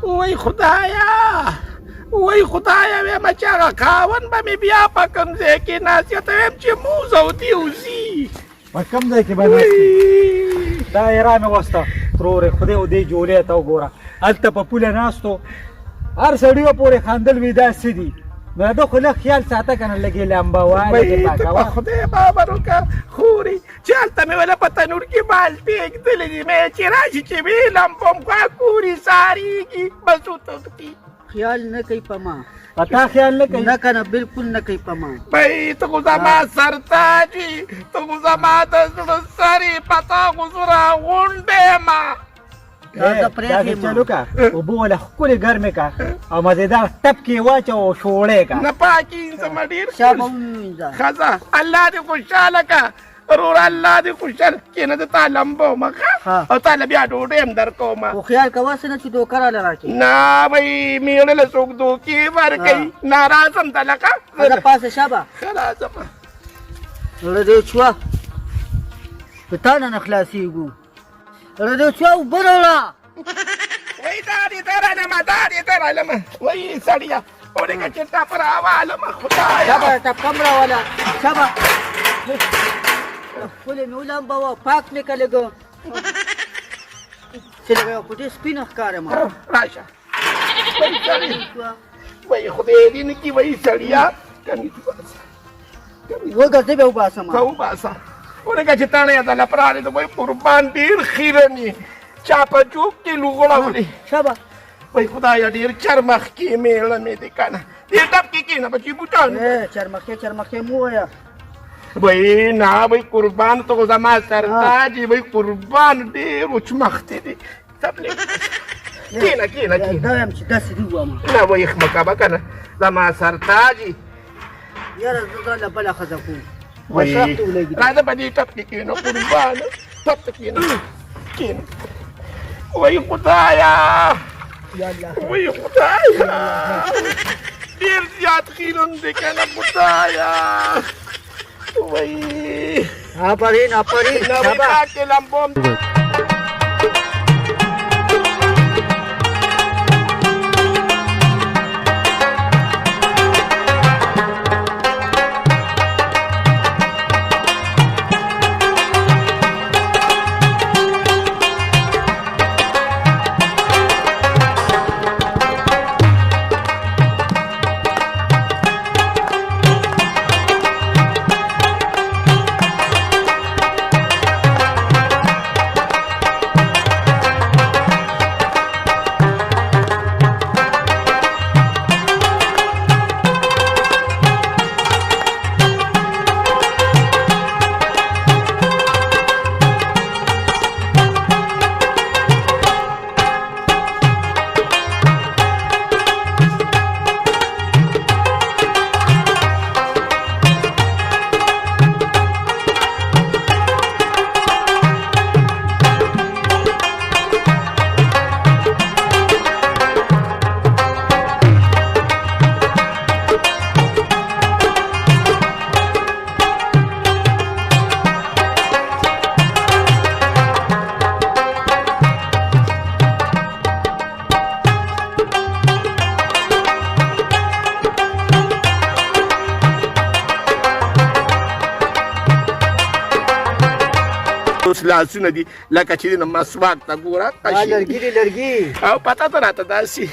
وای خدایا، وای خدایا، وایم چې هغه خاوند به مې بیا په کوم ځای کې ناست یم، ته وایم چې موز او دی وځي. په کوم ځای کې به ناست؟ دا یې رامې وسته ترورې، خدای او دې جولې ته وګوره، هلته په پوله ناستو هر سړي پورې خندل، وي دا څه دي؟ نو ده خو لږ خیال ساته که نه، لږ یې لمبه وه، لږ یې پاکوه. خدای باور وکړه خورې چې هلته مې وله په تنور کې مالټې ایږدلې دي، مې چې راشي چې ویې لمبوم، خوا کوري سارېږي، بس وتښتي. خیال نه کوي په ما. په تا خیال نه کوي؟ نه که نه، بالکل نه کوي په ما. بای ته خو زما سرتاج یې، ته خو زما د زړه سر یې، په تا خو زه راغونډ یم. داسې چل وکړه، اوبه وله ښکلې ګرمې کړه او مزېدار ټپ کې یې واچوه او شوړې کړه. نه پاکېږم ډېر. شابه ووینځه. ښځه الله دې خوشحاله کړه وروره، الله دې خوشحاله. کښېنه، زه تا لمبوم ښه، او تا له بیا ډوډۍ هم در کوم. خو خیال کوه څه نه چې دوکه راله راکړې. نه وایي مېړه له څوک دوکې ورکوي، نه راځم ته لکه. ځه پاسه شابه. ښه راځم. زړه دې شوه د تا نه نه خلاصېږو. زړه دې شوه، اوبه راوړه. وایي دا دې ته رالمه، دا دې ته رالمه. وایي سړیه ولېږه چې ټپ راوالم. خدایه شابه ټپ کم راواله شابه. ښکلې مې ولمبوه، پاک مې که لږ چې لږه یوه کوټې سپینه ښکارم. راشه وایي خدای دې نه کړي. وایي سړیه کمیس وباسه. وګه زه به وباسم. ښه وباسه. ولېږه چې تڼۍ درله پرانیزم. وایي قربان ډېر خیرن یې، چا په جوب کې لوغړه ولې. شابه. وای خدایه ډېر چرمخکې مېړه مې دی که نه، دې ټپ کې کښېنه بچي بوټان. چرمخکې چرمخکې مو وایه. وای نه وای قربان ته خو زما سرتاج یې. وای قربان ډېر وچمختې دی. کښېنه کښېنه کښېنه. دا وایم چې داسې دي ووایم. نه وایي ښه کوه که نه، زما سرتاج یې. یاره زه ځان له بله ښځه کوم. راځه په دې ټپ کې کښېنه قربان، ټپ ته کښېنه کښېنه. وای خدایا، وای خدایا ډېر زیات خیرن دی که نه خدایا. وای آفرین آفرین. نه وای پاکې لمبوم. اوس لاسونه دي لکه چې د مسواک ته ګوره. لرګي دي لرګي. او پته ته راته داسې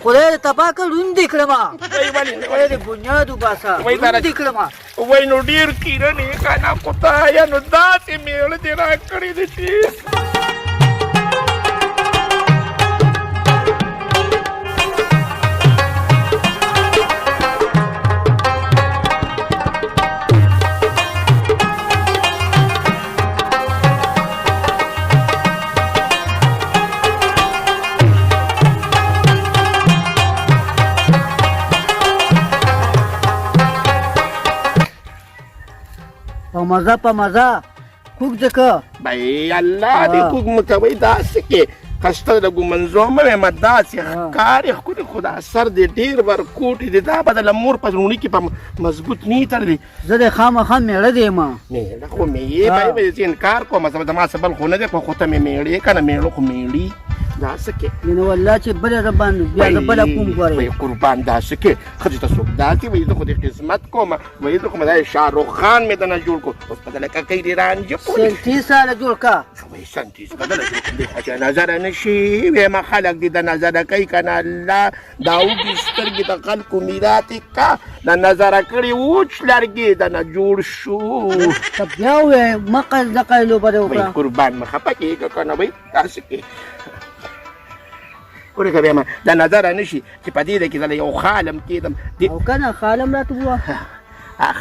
خدای دې تباه کړ، ړوند دې کړم. وایي ولې؟ خدای دې بنیاد وباسه، ړوند دې کړم. وایي نو ډېر خیرن یې که نه خدایه، نو داسې مېړه دې راکړی دی چې په مزه په مزه کوږ ځکه. بای الله دې کوږ مه کوئ داسې کې. خسته د ګومنځو مه وایم، داسې ښکارې ښکلي، خو دا سر دې ډېر ورکوټي دی، دا به د له مور په زړوني کې په مضبوط نه تړلی. زه د خامخا مېړه دی یم. مېړه خو مې یې، به زه انکار کوم، زما څه بل خو نه دی، خو ته مې مېړې که نه، مېړه خو مېړي. دا څه کې؟ نو والله چې بله در باندې بیا زه بله کوم ګورې. وایي قربان دا څه کې؟ ښځې ته څوک داسې وایي؟ زه خو دې خدمت کوم، وایي زه خو مې دا شاه رخ خان مې دنه جوړ کړو، اوس په دله ککۍ دې رانجه پورې 37 ساله جوړ کا. وایي 37 بدله جوړ کړم، خو چې نظره نه شي. وایم خلک دې د نظره کوي که نه، الله دا وږي سترګې د خلکو میراتې کا د نظره کړي وچ لرګي د نه جوړ شو. ته بیا ووایې مقه دقه لوبه دې وکړه. وایي قربان مه خفه کېږه که نه، وایي داسې کې ورکه بیا ما د نظره نه شي چې په دې کې زه یو خالم کېدم. او که نه خالم راته ووایه.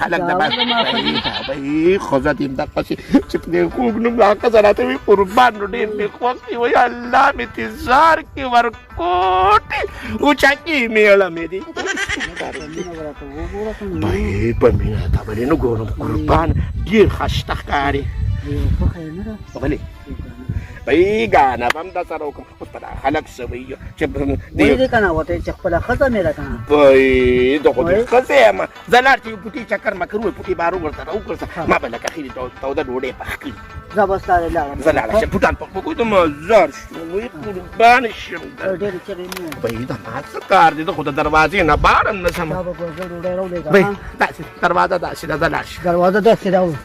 خلک د وایي ښځه دې همدغسې چې په دې خوږ نوم دا ښځه راته وایي قربان، نو ډېر مې خوښ دي. وایي الله مې تزار کې ورکوټي اوچکې مېړه مې دي. وایي په مینه ته ولې نه ګورم قربان، ډېر ښایسته ښکاري. ولې وایي ګانه به هم در سره وکړم، اوس په دا خلک څه وایي چې وایي دې که نه ورته چې خپله ښځه مې ده که نه. وایي زه خو دې ښځه یم، زه لاړ چې پوټې چکر مکر وایي پوټې بار ورته راوګرځه، ما به لکه خیرې توده ډوډۍ پخ کړي. زه به ستا لاړم. زه لاړه شم پوټان پخ کړو، ته مزار شم. وایي قربان شم. ډېرې چغې مه وهه. وایي دا ما څه کار دی، زه خو د دروازې نه بارم نه شم. دا به ګوزه ډوډۍ راولېږه. وایي داسې دروازه داسې ده، زه لاړ شم. دروازه داسې راوړه.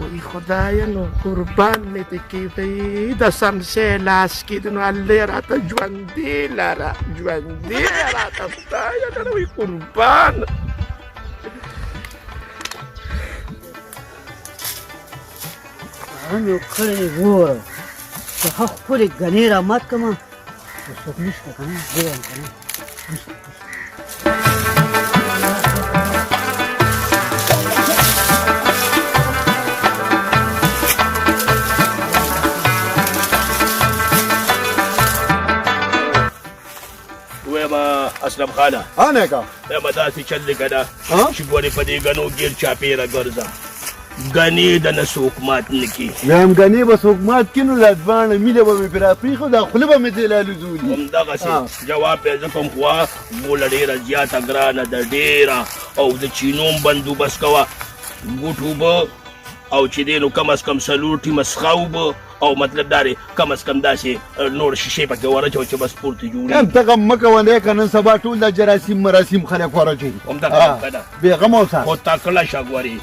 وایي خدایه نو قربان مې دې کېږي، د سمسې لاس کې دې نو الله راته ژوندې لره، ژوندې راته خدایه لره. وایي قربان. هم یو کړی ګوره چې ښه ښکلې ګنې را مات کړم، څوک نشته که نه، ګورم که نه. وایم اسلم خانه. ها نیکه. وایم داسې چل دی که نه چې ګورې په دې ګنو ګیر چاپېره ګرځه، ګنې د نه څوک مات نه کړي. وایم ګنې به څوک مات کړي نو دا دواړه میله به مې پرې راپرېښو، دا خوله به مې ترې لالوځولي. همدغسې جواب یې زه کوم. خوا ګوله ډېره زیاته ګرانه ده ډېره، او د چینو هم بندوبست کوه، ګوټ اوبه او چې دی نو کم از کم 4 ټیمه څښا اوبه، او مطلب دا دی کم از کم داسې نور شیشې پکې ورچوه چې بس پورته جوړېږي. یم ته غم مه کوه نیکه، نن سبا ټول دا جراثیم مراسیم خلک ورچوي. همدغه که نه بېغمه اوسه. خو تکړه شه ګورې،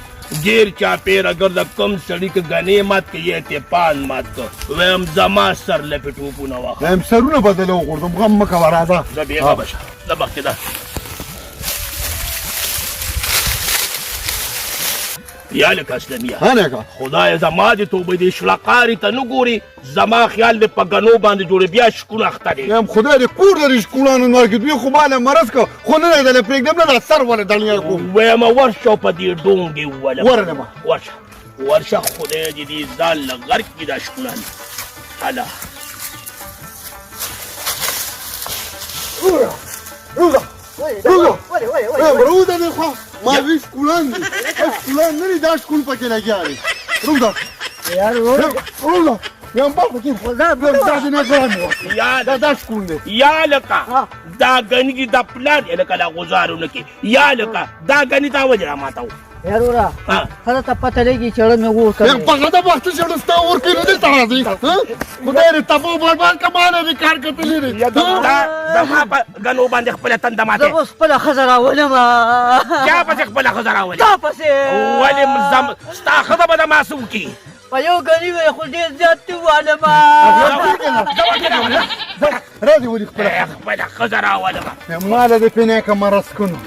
ګیر چاپېره ګرځه، کم سړي که ګنې مات که یې تپان مات که، وایم زما سر له پې ټوپونه واخله. وایم سرونه به دله وغورځوم، غم مه کوه راځه. زه بېغمه شه، زه مخکې ده. یا لکه اسلمیه. ها نیکه. خدای زما دې توبه دې شړقاري ته نه ګوري، زما خیال دې په ګنو باندې جوړې بیا شکونه اخته دی. یم خدای دې کور لري شکوڼانو نه ورکړي، دوی خو ما له مرض که خو نه دی دله پرېږدم نه، دا سر وله دڼیا کوم. وایم ورشه په دې ډونګې ووله. ورغلم. ورشه ورشه، خدای دې دې ځان له غرق کړي دا شکوڼان. هله. روزه روزه روزه دې خوا ما وی شکوڼان دي، شکوڼان نه دي، دا شکوڼ پکې لګیا دی. روزه یار روزه یم با پکې دا دې نه ګران یا دا دا شکوڼ دی. یا لکه دا ګني دي د پلار دی، لکه لا غوزارونه کې. یا لکه دا ګني تا ولې راماتوه؟ یار وروره ښځه ته پته لګي چې ړه مې ور کړی. یم په غده وخت چې ړه ستا ور کړی نو دلته راځي. خدای دې تباه برباد کړه، ما له دې کار کتلی دی. دا زما په ګنو باندې خپله تنده ماته. زه اوس خپله ښځه راولم. چا پسې خپله ښځه راولې؟ تا پسې. ولې ستا ښځه به د ما څه وکړي؟ په یو ګني وې خو ډېر زیات ته والم. راځي ولې خپله خپله ښځه راولم. ما له دې پې نیکه مرض کړو.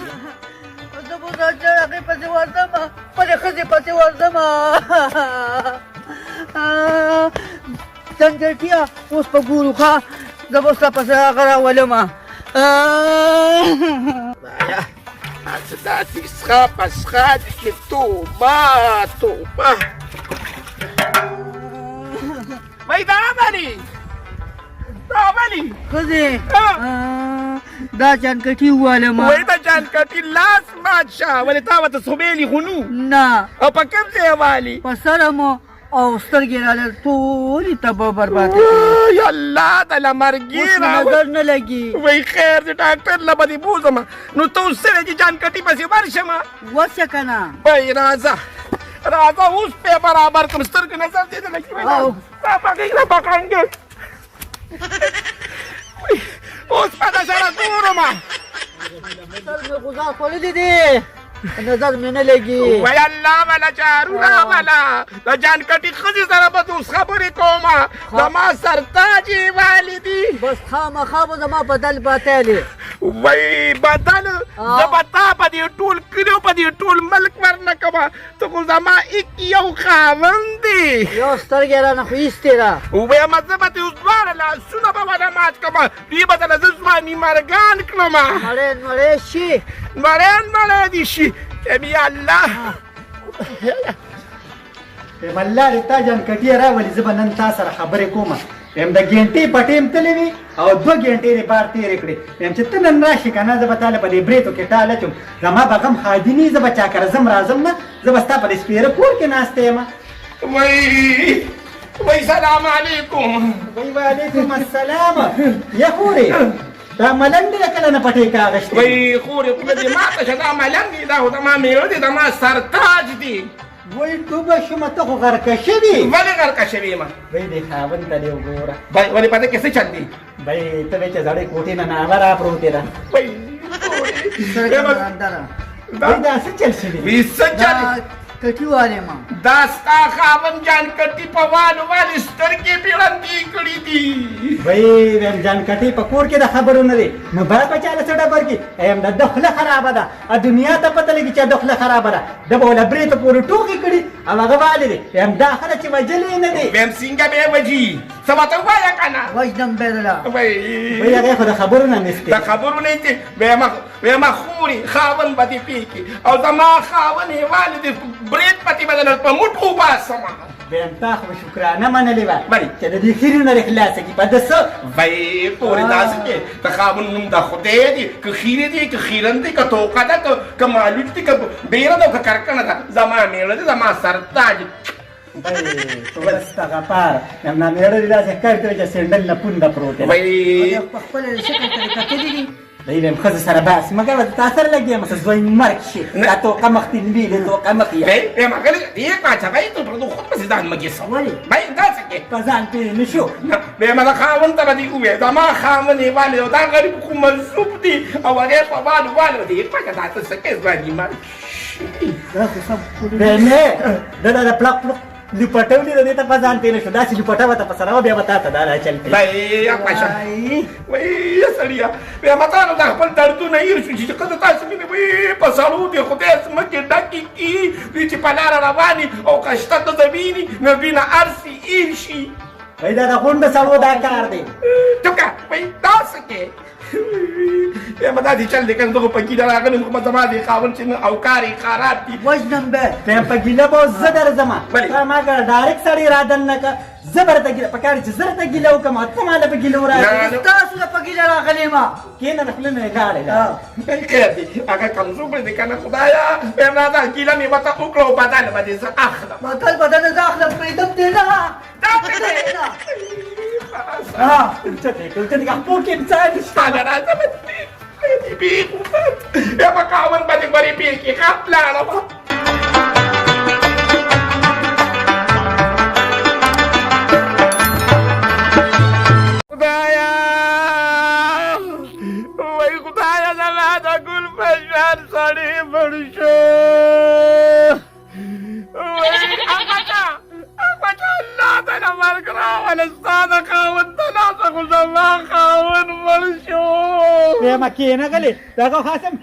زه به دا هغې پسې ورځم، خپلې ښځې پسې ورځم. ځنګلتیا اوس په ګورو ښه، زه به ستا پسې هغه راولم. څه داسې څښه په څښه دي چې توبه توبه. وایي دا ولې دا ولې ښځې دا جانکټي ووالم. وایي دا جانکټي لاس مات شه. ولې تا ورته څه ویلي خو نو؟ نه. او په کوم ځای والي؟ په سره مو او سترګې راله ټولې تباه بربادې کړې. یا الله د لمرګي اوس مې نظر نه لګي. وای خیر دې، ډاکټر له به دې بوځم. نو ته اوس څه وایې چې جان کټي پسې ورشم؟ ورشه که نه. وای راځه راځه، اوس پې برابر کړم، سترګې نظر دې نه لګي. او. را پکانګې اوس په د سره ګورم. سترګې غوزا خوړلې دي، نظر مې نه لګي. وای الله ولا چارو راولا، د جان کټي ښځې سره به اوس خبرې کوم، زما سرتاج یې والي دي. بس خامخا به زما بدل باتیلې. وای بدل زه به تا په دې ټول کلي او په دې ټول ملک ورنه کوم، ته خو زما ایک یو خاوند دی. یو سترګې رانه خو ایستې ده. وایم زه به دې اوس دواړه لاسونه به ونه مات کړم، دوی به درله زه ځواني مرګان کړم. مړی مړی شي. مړی مړی دې شي. یا الله. وایم الله دې تا جان کټي راولي، زه به نن تا سره خبرې کوم. وایم د ګنټې په ټیم تللی وي او 2 ګنټې دې بار تېرې کړې. وایم چې ته نن راشې که نه، زه به تا له په دې برېتو کې ټال اچوم. زما به غم ښادي نه، زه به چا کره ځم راځم نه، زه به ستا په دې سپېره کور کې ناسته یم. وای وای، سلام علیکم. وای وعلیکم السلام. یا خورې، دا ملنګ دې کله نه پټې کاغشتې؟ وای خورې، خوله دې ماته شه، دا ملنګ دی، دا خو زما مېړه دی، زما سرتاج دی. وای ډوبه شومه، ته خو غرقه شوې. ولې غرقه شوې ما؟ وای دې خاوند ته دې وګوره. ولې په دې کې څه چل دی؟ وای ته وې چې زړې کوټې نه ناوه را پروتې ده. وای سترګې مې راندره. وای دا څه چل شوي؟ وی څه چل؟ دا کټي والې ما. دا ستا خاوند جان کټي په والو والې سترګې پیړندې کړې دي. وای ویم جان کټي په کور کې د خبرو نه دی، نو باید په چاله څه ډبر کې. ایم د ده خوله خرابه ده، ا دنیا ته پته لګي چې د خوله خرابه ده. ده به وله برېتو پورې ټوکې کړي او هغه والې دی. ایم دا ښه ده چې وژلې نه دی. ویم څنګه به یې وژي؟ څه ورته ووایه که نه. وژنم به درله. وای وای هغې خو د خبرو نه نشته. د خبرو نه دی. ویمه خورې، خاوند به دې پېکې او زما خاوند یې والې دې برېت پتې به درله په موټ وباسم. ویم تا خو شکرانه منلې وه بلې. چې د دې خیرو نه دې خلاصه کړي په ده څه. وای خورې، داسې کې د خاوند نوم د خدای دی، که خیرې دی، که خیرن دی، که توقه ده، که مالوچ دی، که بیره ده او که کرکنه ده، زما مېړه دی، زما سرتاج. وای استغفار، یم نا مېړه دې داسې ښکاري ته چې سینډل نه پونده پروت دی. وای په خپله شکل ته دې کتلي دي؟ دی ویم ښځې سره بحث مه کوه، تا سره لګیا یم، څه زوی مرګ شي، دا توقه مخ دې ویلې توقه مخ یې. وای یم غلی دې پاچا، وای ته پردو خود پسې ځان مه ګیسه. ولې؟ وای داسې کې په ځان پېه نه شو. ویم د خاوند ته به دې ووایې زما خاوند یې والې او دا غریب خو مظلوم دی او هغې په والو والو دې پاچا، دا ته څه کوې ځواني مرګ شي. دا خو سم. نه دا د پلق پلق لوپټه ولې دې ته په ځان پېه نه شو، داسې لوپټه به ته په سره وه، بیا به تا ته دا را چل کوي. وای پاچا. وای. وای سړیه، بیا ما ته نو د خپل دردونه هېر شو چې ښځه تاسو مینې. وای په سړو دې خدای ځمکې ډکې کړي، دوی چې په لاره روانې او کشته ښځه ویني نو دوی نه هر څه هېر شي. وای دا د غونډو سړو دا کار دی. ټوکه وای تاسو کې بیا ما داسې چل دی که نه، زه خو په ګیله راغلی یم، خو زما دې خاوند چې نه او کار یې خراب دي. وژنم به. ته په ګیله به اوس زه درځم. ولې؟ تا ما کړه ډایرکټ سړی را دننه که، زه به درته ګیله په کار چې زه درته ګیله وکړم او ته ماله په ګیله وراځې. نه، نه. تاسو له په ګیله راغلی ما. کښېنه، د خولې نه یې لاړې. خیر دی، هغه کمزور دی که نه. خدایه، بیا ما دا ګیله مې ورته وکړه او بدل به دې زه اخلم. بدل بدل زه اخلم، پرېږدم دې نه. دا څه دی؟ نه. ها اوچت یې کړه، اوچت یې کړه، خپو کې انسان نشته. لاړه راځه بیا په خاوند باندې غورې پېښې ښه لاړه. خدایا، وای خدایا، زما د ګل په شان سړی مړ شو. وای اپچا اپچا، الله ته له مرګ راوله، ستا د خاوند ته لاسه خو زما خاوند مړ شو. ما کښېنه غلې، دغه خاصم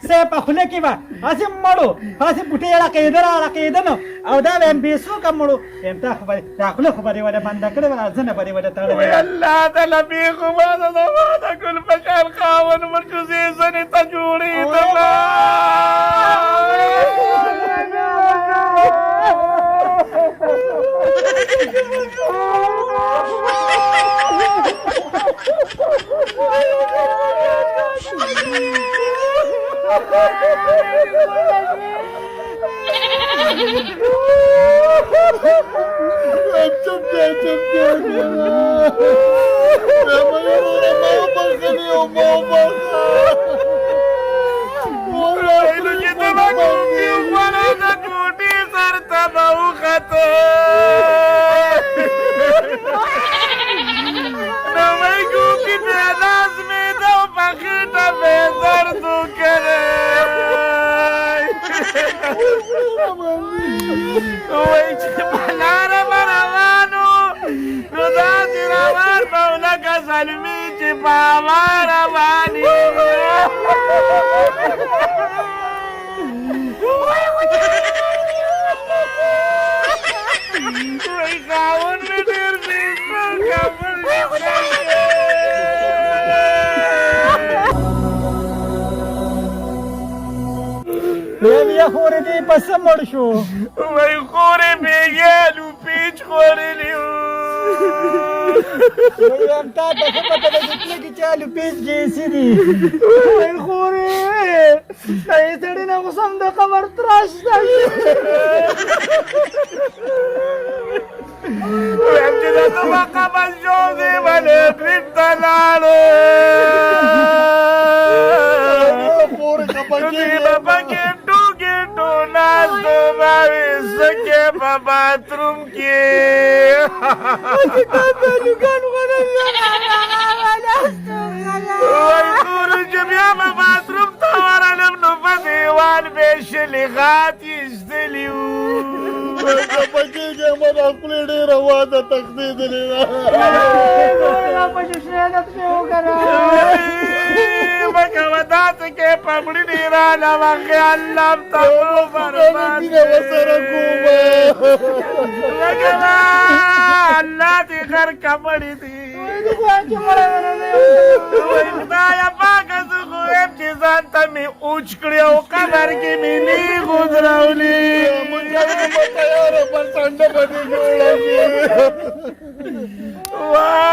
څه په خوله کې وه، هسې مړو، هسې بوټی اړقېده را اړقېده نو او دا ویم بې څوکه مړو. ویم تا خو به دا خوله خو به دې ولې بنده کړې وه، ځنه به دې ولې تړلې وای وه. الله ته له بېخو ما زما د ګل په شان خاوند مړ شو، زه یې ځنې ته جوړېدم. وروره ما وبخښلې او ما وبخښه. ویلو چې ته به ګوندي وخوړه د کوټې سر ته به وخته. نو وایي ګوکي بیا لاس مې ده او په خېټه مې درد وکړی. وایي چې په لاره به روان و، نو داسې روان به و لکه زلمي چې په هوا روان وي. وایي خاوند مې ډېر بې بیا خورې دې په څه مړ شو؟ وایي خورې بېګا آلو پیچ خوړلي وو. وایم تا ته ښه پته ده چې تله کې چې آلو پیچ کې څه دي. وایي خورې دې سړي نه خو سم د قبر تراش ده. وایم چې د ده په قبر شو دی ولې ټریپ ته لاړو. پورې خفه دوی کېږي. به په ګېټو ګېټو ناست وو، ما وې څه کې په باتروم کې. وایي خورې چې بیا به باتروم ته ورغلم نو په دیوال به یې شلي غات ایستلي وو. خفه کېږي ما د خولې ډېره واده تښتېدلې ده. مه کوه داسې کې په مړینې راله وه، خیال لم ته مو برباد مینه ورسره کومه. مه کوه، الله دې غرقه مړي دي. وایي خدایه پاکه زه خو وایم چې ځان ته مې اوچ کړي او قبر کې مې نیغ ودرولي. مونږ به تیاره پر څنډه به دې جوړه شي. وای.